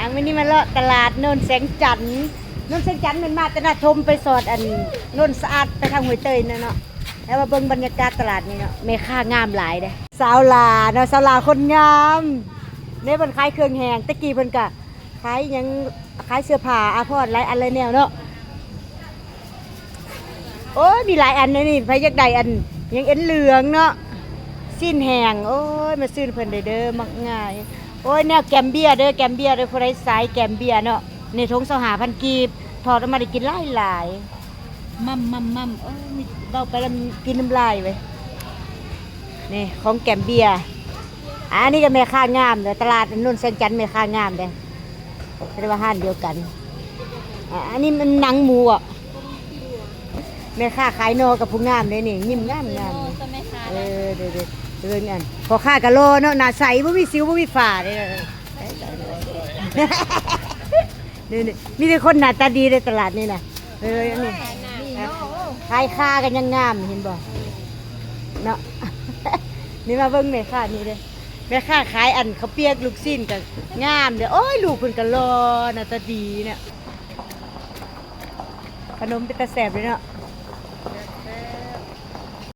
ອ່ະ ມື້ນີ້ມາເລາະຕະຫຼາດໂນນແສງຈັນ. ໂນນແສງຈັນແມ່ນມາແຕ່ນາທົມໄປສອດອັນໂນນສະອາດໄປທາງຫ້ວຍເຕີຍນັ້ນເນາະ. ແຕ່ວ່າເບິ່ງບັນຍາກາດຕະຫຼາດນີ້ເນາະ ແມ່ຄ້າງາມຫຼາຍເດ້. ສາວຫຼ້າເນາະ ສາວຫຼ້າຄົນງາມເດ້. ເພິ່ນຂາຍເຄື່ອງແຫ້ງ ແຕ່ກີ້ເພິ່ນກະຂາຍຫຍັງ ຂາຍເສື້ອຜ້າອາພອນຫຼາຍອັນຫຼາຍແນວເນາະ. ໂອ້ຍ ມີຫຼາຍອັນເດ້ນີ້ ໃຜຢາກໄດ້ອັນຫຍັງເອັນເຫຼືອງເນາະ ຊີ້ນແຫ້ງ. ໂອ້ຍ ມາຊື້ເພິ່ນໄດ້ເດີ ມັກງ່າຍ. ໂອ້ຍ ແນວແກມເບຍເດີ ແກມເບຍເດີ ຜູ້ໃດສາຍແກມເບຍເນາະ. ນີ້ ຖົງຊາວຫ້າພັນກີບ ທອດອອກມາໄດ້ກິນຫຼາຍໆ. ໝ່ຳໆໆ ໂອ້ຍ ເວົ້າໄປແລ້ວກິນນ້ຳລາຍເວີຍ. ນີ້ຂອງແກມເບຍ. ອັນນີ້ກໍແມ່ຄ້າງາມເດີ ຕະຫຼາດໂນນແສງຈັນແມ່ຄ້າງາມເດ້. ເອີ້ນວ່າຮ້ານດຽວກັນ. ອາ ອັນນີ້ມັນໜັງໝູບໍ? ແມ່ຄ້າຂາຍໜໍ່ກັບຜູ້ງາມເດ້ນີ້ ຍິ້ມງາມໆ. ເອີ ເດີໆ ເບິ່ງອັນ ພໍ່ຄ້າກໍຫຼໍ່ເນາະ ໜ້າໃສ ບໍ່ມີສິວບໍ່ມີຝ້າເດ້. ນີ້ໆ ມີແຕ່ຄົນໜ້າຕາດີໃນຕະຫຼາດນີ້ນະ. ເອີ ອັນນີ້ ຂາຍຄາກໍຍັງງາມ ເຫັນບໍ່ເນາະ. ນີ້ມາເບິ່ງແມ່ຄ້ານີ້ເດ້ ແມ່ຄ້າຂາຍອັນເຂົ້າປຽກລູກຊີ້ນກໍງາມເດ້. ໂອ້ຍ ລູກເພິ່ນກໍຫຼໍ່ໜ້າຕາດີເນາະ. ຂະໜົມເປັນຕາແຊບເລີຍເນາະ.